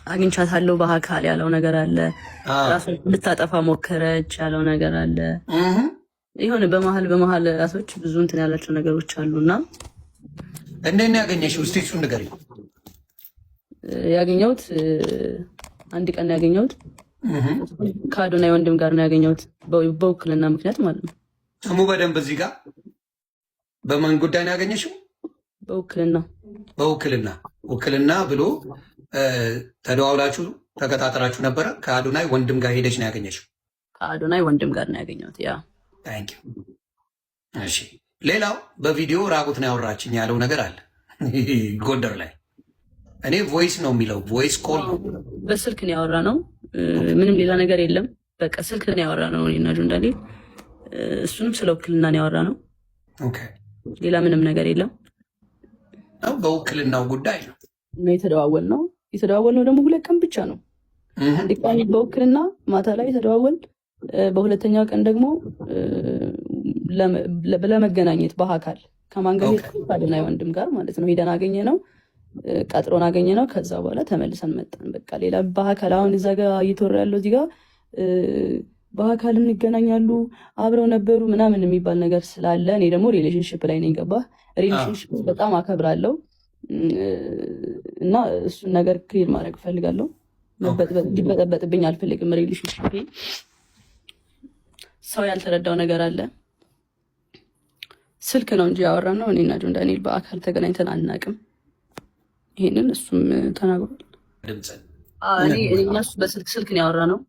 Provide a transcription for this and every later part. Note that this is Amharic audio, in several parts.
አግኝቻታለሁ በአካል ያለው ነገር አለ። ራሷን ልታጠፋ ሞከረች ያለው ነገር አለ። የሆነ በመሀል በመሀል ራሶች ብዙ እንትን ያላቸው ነገሮች አሉና። እንዴት ነው ያገኘሽው? እስቲ እሱን ንገሪኝ። ያገኘሁት አንድ ቀን ነው ያገኘሁት። ከአዶናይ ወንድም ጋር ነው ያገኘሁት፣ በውክልና ምክንያት ማለት ነው። ስሙ በደንብ እዚህ ጋር በምን ጉዳይ ነው ያገኘሽው? በውክልና። በውክልና። ውክልና ብሎ ተደዋውላችሁ ተቀጣጥራችሁ ነበረ? ከአዶናይ ወንድም ጋር ሄደች ነው ያገኘሽው? ከአዶናይ ወንድም ጋር ነው ያገኘሁት። Yeah. Thank you። እሺ፣ ሌላው በቪዲዮ ራቁት ነው ያወራችኝ ያለው ነገር አለ ጎንደር ላይ። እኔ voice ነው የሚለው፣ voice call ነው። በስልክ ነው ያወራነው። ምንም ሌላ ነገር የለም። በቃ ስልክ ነው ያወራነው እኔና ጆን ዳንኤል። እሱንም ስለ ውክልና ነው ያወራነው። ሌላ ምንም ነገር የለም። በውክልናው ጉዳይ ነው። ነው የተደዋወልነው። የተደዋወልነው ደግሞ 2 ቀን ብቻ ነው። አንድ ቀን በውክልና ማታ ላይ የተደዋወል፣ በሁለተኛው ቀን ደግሞ ለመገናኘት በአካል። ከማን ጋር ሄድኩ? ከአዶናይ ወንድም ጋር ማለት ነው። ሄደን አገኘነው፣ ቀጥሮን አገኘነው። ከዛ በኋላ ተመልሰን መጣን። በቃ ሌላ በአካል አሁን እዛ ጋር እየተወራ ያለው እዚህ ጋር በአካል እንገናኛሉ፣ አብረው ነበሩ ምናምን የሚባል ነገር ስላለ እኔ ደግሞ relationship ላይ ነኝ። ገባህ? Relationship በጣም አከብራለሁ እና እሱን ነገር clear ማድረግ እፈልጋለሁ። እንዲበጠበጥብኝ አልፈልግም። Relationship ሰው ያልተረዳው ነገር አለ። ስልክ ነው እንጂ ያወራነው እኔና ጆን ዳንኤል በአካል ተገናኝተን አናውቅም። ይሄንን እሱም ተናግሯል። ድምፅ እኔና እሱ በስልክ ስልክ ነው ያወራነው።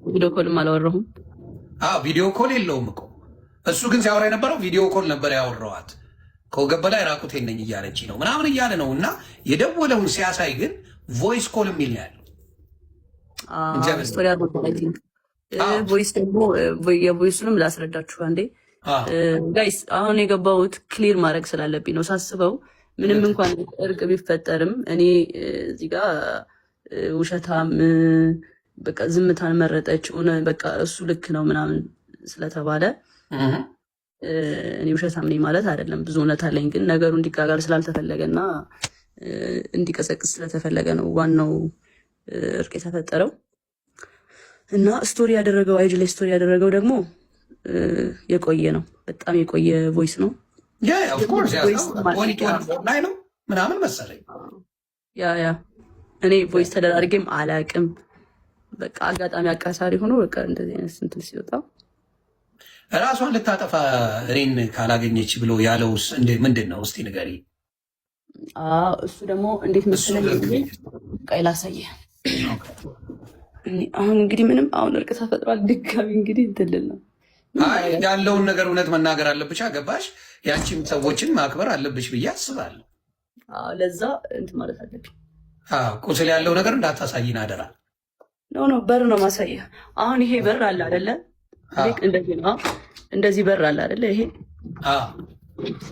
Video call ም አላወራሁም። Video call የለውም እኮ። እሱ ግን ሲያወራ የነበረው video call ነበር ያወራዋት። ከወገብ በላይ ራቁቴን ነኝ እያለች ነው ምናምን እያለ ነው። እና የደወለውን ሲያሳይ ግን voice call የሚል ነው ያለው። Story voice ደግሞ የ voice ኡንም ላስረዳችሁ አንዴ guys። አሁን የገባሁት clear ማድረግ ስላለብኝ ነው። ሳስበው ምንም እንኳን እርቅ ቢፈጠርም እኔ እዚህ ጋ ውሸታም፣ በቃ ዝምታን መረጠች፣ በቃ እሱ ልክ ነው ምናምን ስለተባለ እኔ ውሸታም ነኝ ማለት አይደለም። ብዙ እውነት አለኝ፣ ግን ነገሩ እንዲጋጋል ስላልተፈለገ እና እንዲቀሰቅስ ስለተፈለገ ነው ዋናው እርቅ የተፈጠረው። እና story ያደረገው፣ IG ላይ story ያደረገው ደግሞ የቆየ ነው። በጣም የቆየ voice ነው። ላይ ነው ምናምን መሰለኝ። Yeah፣ እኔ voice ተደራርጌም አላቅም። በቃ አጋጣሚ አቃሳሪ ሆኖ በቃ እንደዚህ አይነት እንትን ሲወጣ። ራሷን ልታጠፋ እኔን ካላገኘች ብሎ ያለውስ ምንድን ነው? እስቲ ንገሪ። እሱ ደግሞ እንዴት መሰለኝ፣ ቆይ ላሳየህ። አሁን እንግዲህ ምንም አሁን እርቅ ተፈጥሯል። ድጋሚ እንግዲህ እንትን ልል ነው። ያለውን ነገር እውነት መናገር አለብሽ። አገባሽ? ያንቺም ሰዎችን ማክበር አለብሽ ብዬ አስባለሁ። ለዛ እንትን ማለት አለብኝ። ቁስል ያለው ነገር እንዳታሳይን አደራ። No፣ በር ነው ማሳየ። አሁን ይሄ በር አለ አይደለ? እንደዚህ ነው። እንደዚህ በር አለ አይደለ? ይሄ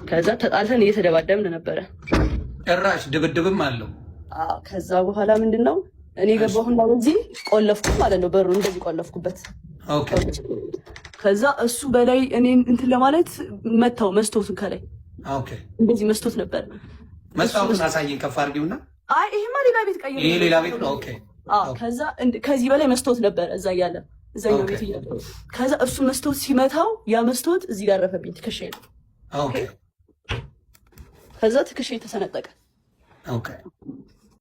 ከዛ ተጣልተን እየተደባደብን ነበረ። ጭራሽ ድብድብም አለው። ከዛ በኋላ ምንድን ነው፣ እኔ ገባሁና በዚህ ቆለፍኩ ማለት ነው። በሩ እንደዚህ ቆለፍኩበት። ከዛ እሱ በላይ እኔን እንትን ለማለት መታው መስታወቱን ከላይ። እንደዚህ መስታወት ነበር። መስታወቱን አሳይን ከፍ አድርጊውና። አይ፣ ይሄማ ሌላ ቤት ቀይሬ። ይሄ ሌላ ቤት ነው። Okay። ከዛ ከዚህ በላይ መስታወት ነበረ እዛ እያለ፣ እዛኛው ቤት እያለ። ከዛ እሱ መስታወት ሲመታው ያ መስታወት እዚህ ጋር አረፈብኝ ትከሻዬ ነው። ከዛ ትከሻዬ ተሰነጠቀ።